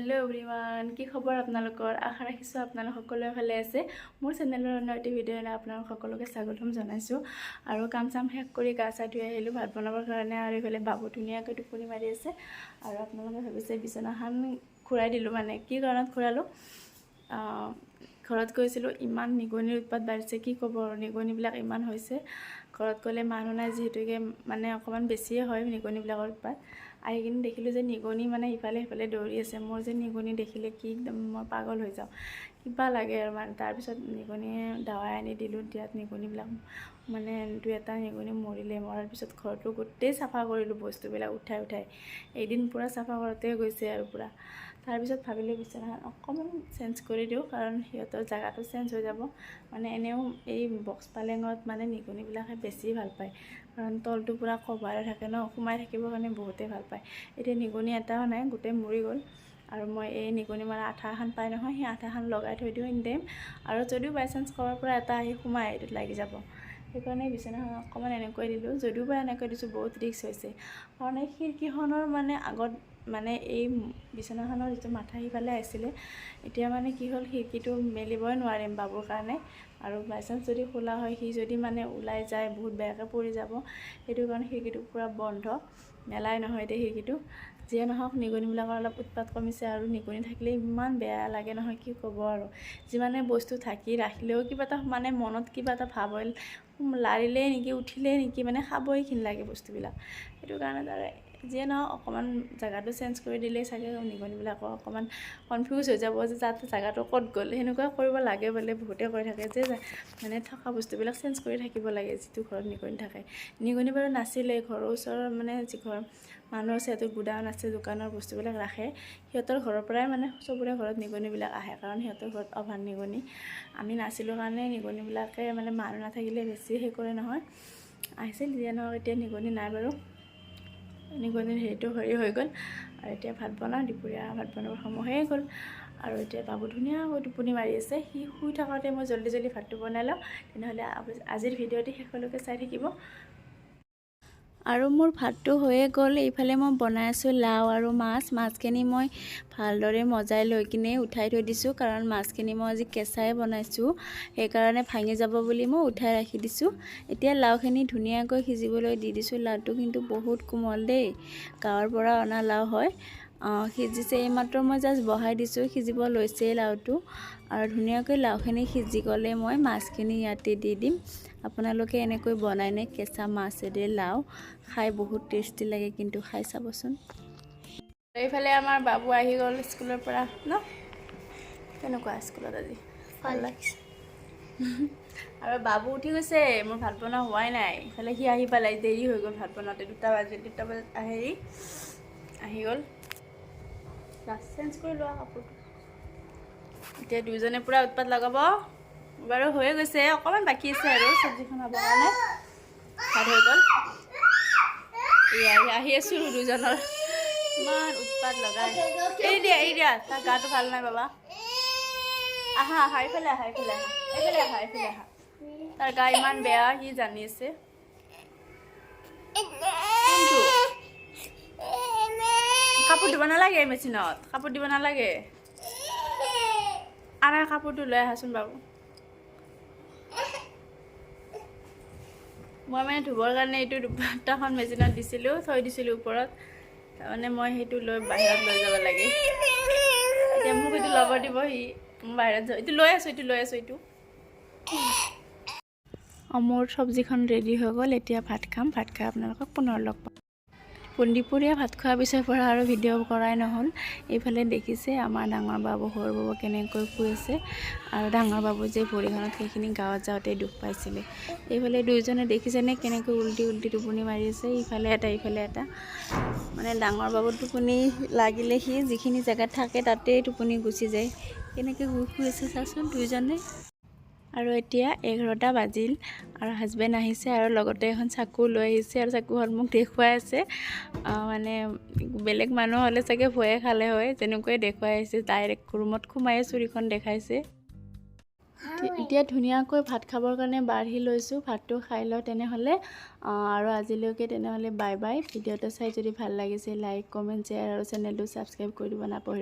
Hello' everyone, কি খবৰ আপোনালোকৰ? আশা ৰাখিছোঁ আপোনালোক সকলোৱে ভালে আছে। মোৰ চেনেলৰ অন্য এটি ভিডিঅ'লৈ আপোনালোক সকলোকে স্বাগতম জনাইছোঁ। আৰু কাম চাম শেষ কৰি গা চা ধুই আহিলোঁ ভাত বনাবৰ কাৰণে। আৰু এইফালে বাবু ধুনীয়াকৈ টোপনি মাৰি আছে। আৰু আপোনালোকে ভাবিছে বিচনাখন ঘূৰাই দিলোঁ, মানে কি কাৰণত ঘূৰালোঁ? ঘৰত গৈছিলোঁ, ইমান নিগনিৰ উৎপাত বাঢ়িছে, কি ক'ব আৰু, নিগনিবিলাক ইমান হৈছে। ঘৰত গ'লে মানুহ নাই যিহেতুকে মানে অকণমান বেছিয়ে হয় নিগনিবিলাকৰ উৎপাত। আহি কিনে দেখিলোঁ যে নিগনি মানে ইফালে সিফালে দৌৰি আছে। মোৰ যে নিগনি দেখিলে কি একদম মই পাগল হৈ যাওঁ, কিবা লাগে আৰু মানে। তাৰপিছত নিগনিয়ে দাৱাই আনি দিলোঁ। দিয়াত নিগনিবিলাক মানে দুই এটা নিগনি মৰিলে। মৰাৰ পিছত ঘৰটো গোটেই চাফা কৰিলোঁ, বস্তুবিলাক উঠাই উঠাই এদিন পূৰা চাফা কৰোঁতে গৈছে আৰু পূৰা। তাৰপিছত ভাবিলোঁ বিচনাখন অকণমান চেঞ্জ কৰি দিওঁ, কাৰণ সিহঁতৰ জেগাটো চেঞ্জ হৈ যাব। মানে এনেও এই বক্স পালেঙত মানে নিগনিবিলাকে বেছি ভাল পায়, কাৰণ তলটো পূৰা কভাৰ হৈ থাকে ন, সোমাই থাকিবৰ কাৰণে বহুতেই ভাল পায়। এতিয়া নিগনি এটাও নাই, গোটেই মৰি গ'ল। আৰু মই এই নিগনি মৰা আঠা এখন পাই নহয়, সেই আঠাখন লগাই থৈ দিওঁ এনি টাইম। আৰু যদিও বাই চান্স ক'ৰবাৰ পৰা এটা আহি সোমায়, এইটোত লাগি যাব। সেইকাৰণে বিচনাখন অকণমান এনেকৈ দিলোঁ। যদিও বা এনেকৈ দিছোঁ, বহুত ৰিস্ক হৈছে, কাৰণ এই খিৰিকীখনৰ মানে আগত মানে এই বিচনাখনৰ যিটো মাথা সিফালে আছিলে। এতিয়া মানে কি হ'ল, খিৰিকীটো মেলিবই নোৱাৰিম বাবুৰ কাৰণে। আৰু বাই চান্স যদি খোলা হয়, সি যদি মানে ওলাই যায়, বহুত বেয়াকৈ পৰি যাব। সেইটো কাৰণে খিৰিকীটো পূৰা বন্ধ, মেলাই নহয় এতিয়া খিৰিকীটো। যিয়ে নহওক, নিগনিবিলাকৰ অলপ উৎপাত কমিছে। আৰু নিগনি থাকিলে ইমান বেয়া লাগে নহয়, কি ক'ব আৰু। যিমানে বস্তু ঢাকি ৰাখিলেও কিবা এটা মানে মনত কিবা এটা ভাৱ হয়, লাৰিলেই নেকি, উঠিলেই নেকি, মানে খাবই ঘিণ লাগে বস্তুবিলাক। সেইটো কাৰণে তাৰ যিয়ে নহওক, অকণমান জেগাটো চেঞ্জ কৰি দিলেই চাগে নিগনিবিলাকো অকণমান কনফিউজ হৈ যাব যে তাত জেগাটো ক'ত গ'ল। সেনেকুৱা কৰিব লাগে বোলে, বহুতে কৈ থাকে যে মানে থকা বস্তুবিলাক চেঞ্জ কৰি থাকিব লাগে যিটো ঘৰত নিগনি থাকে। নিগনি বাৰু নাছিলে। ঘৰৰ ওচৰৰ মানে যি ঘৰ মানুহ আছে, সিহঁতৰ গুডাউন আছে, দোকানৰ বস্তুবিলাক ৰাখে। সিহঁতৰ ঘৰৰ পৰাই মানে চবৰে ঘৰত নিগনিবিলাক আহে, কাৰণ সিহঁতৰ ঘৰত অভাৰ নিগনি। আমি নাছিলোঁ কাৰণে নিগনিবিলাকে মানে মানুহ নাথাকিলে বেছি সেই কৰে নহয়, আহিছিল। যিয়ে নহওক, এতিয়া নিগনি নাই বাৰু, নিগনিৰ হেৰিটো হেৰি হৈ গ'ল। আৰু এতিয়া ভাত বনাওঁ। দুপৰীয়া ভাত বনাবৰ সময় হৈয়ে গ'ল। আৰু এতিয়া বাবু ধুনীয়াকৈ টোপনি মাৰি আছে। সি শুই থাকোঁতে মই জল্দি জল্দি ভাতটো বনাই লওঁ। তেনেহ'লে আজিৰ ভিডিঅ'টি শেষলৈকে চাই থাকিব। আৰু মোৰ ভাতটো হৈয়ে গ'ল। এইফালে মই বনাই আছোঁ লাও আৰু মাছ। মাছখিনি মই ভালদৰে মজাই লৈ কিনে উঠাই থৈ দিছোঁ, কাৰণ মাছখিনি মই আজি কেঁচাই বনাইছোঁ, সেইকাৰণে ভাঙি যাব বুলি মই উঠাই ৰাখি দিছোঁ। এতিয়া লাওখিনি ধুনীয়াকৈ সিজিবলৈ দি দিছোঁ। লাওটো কিন্তু বহুত কোমল দেই, গাঁৱৰ পৰা অনা লাও হয়। সিজিছে, এইমাত্ৰ মই জাষ্ট বহাই দিছোঁ, সিজিব লৈছেই লাওটো। আৰু ধুনীয়াকৈ লাওখিনি সিজি গ'লে মই মাছখিনি ইয়াতে দি দিম। আপোনালোকে এনেকৈ বনাইনে কেঁচা মাছেৰে লাও? খাই বহুত টেষ্টি লাগে কিন্তু, খাই চাবচোন। এইফালে আমাৰ বাবু আহি গ'ল স্কুলৰ পৰা ন। কেনেকুৱা স্কুলত আজি? ভাল লাগিছে। আৰু বাবু উঠি গৈছে। মোৰ ভাত বনোৱা হোৱাই নাই। ইফালে সি আহি পালে, দেৰি হৈ গ'ল ভাত বনাওঁতে, 2টা বাজিল। 2টা বজাত আহি আহি গ'ল। চেঞ্জ কৰি লোৱা কাপোৰটো। এতিয়া দুইজনে পূৰা উৎপাত লগাব। বাৰু হৈয়ে গৈছে, অকণমান বাকী আছে আৰু চব্জিখন হ'বৰ কাৰণে। ভাত হৈ গ'ল। এয়া আহি আছোঁ। দুজনৰ ইমান উৎপাত লগাই। এৰি দিয়া, এৰি দিয়া, তাৰ গাটো ভাল নাই বাবা। আহা, আহা, এইফালে আহা, এইফালে আহা, এইফালে আহা, এইফালে আহা। তাৰ গা ইমান বেয়া, সি জানি আছে। কোনটো কাপোৰ দিব নালাগে, মেচিনত কাপোৰ দিব নালাগে। আনা, কাপোৰটো লৈ আহাচোন বাবু। মই মানে ধুবৰ কাৰণে এইটো দুপাট্টাখন মেচিনত দিছিলোঁ, থৈ দিছিলোঁ ওপৰত। তাৰমানে মই সেইটো লৈ বাহিৰত লৈ যাব লাগে। এতিয়া মোক এইটো ল'ব দিব সি, মই বাহিৰত যাওঁ। এইটো লৈ আছোঁ, এইটো লৈ আছোঁ এইটো। অঁ, মোৰ চব্জিখন ৰেডি হৈ গ'ল। এতিয়া ভাত খাম। ভাত খাই আপোনালোকক পুনৰ লগ পাম। দুপৰীয়া ভাত খোৱাৰ পিছৰ পৰা আৰু ভিডিঅ' কৰাই নহ'ল। এইফালে দেখিছে আমাৰ ডাঙৰ বাবু, সৰু বাবু কেনেকৈ শুই আছে। আৰু ডাঙৰ বাবু যে ভৰিখনত সেইখিনি গাঁৱত যাওঁতে দুখ পাইছিলে। এইফালে দুয়োজনে দেখিছেনে কেনেকৈ উল্টি উল্টি টোপনি মাৰি আছে? ইফালে এটা, ইফালে এটা। মানে ডাঙৰ বাবুৰ টোপনি লাগিলে সি যিখিনি জেগাত থাকে তাতেই টোপনি গুচি যায়। কেনেকৈ শুই আছে চাচোন দুয়োজনে। আৰু এতিয়া 11টা বাজিল আৰু হাজবেণ্ড আহিছে আৰু লগতে এখন চাকু লৈ আহিছে আৰু চাকুখন মোক দেখুৱাই আছে। মানে বেলেগ মানুহ হ'লে চাগে ভয়ে খালে হয়, যেনেকুৱাই দেখুৱাই আহিছে। ডাইৰেক্ট ৰুমত সোমায়ে চুৰিখন দেখাইছে। এতিয়া ধুনীয়াকৈ ভাত খাবৰ কাৰণে বাঢ়ি লৈছোঁ। ভাতটো খাই লওঁ তেনেহ'লে। আৰু আজিলৈকে তেনেহ'লে বাই বাই। ভিডিঅ'টো চাই যদি ভাল লাগিছে, লাইক, কমেণ্ট, শ্বেয়াৰ আৰু চেনেলটো ছাবস্ক্ৰাইব কৰি দিব নাপাহৰিব।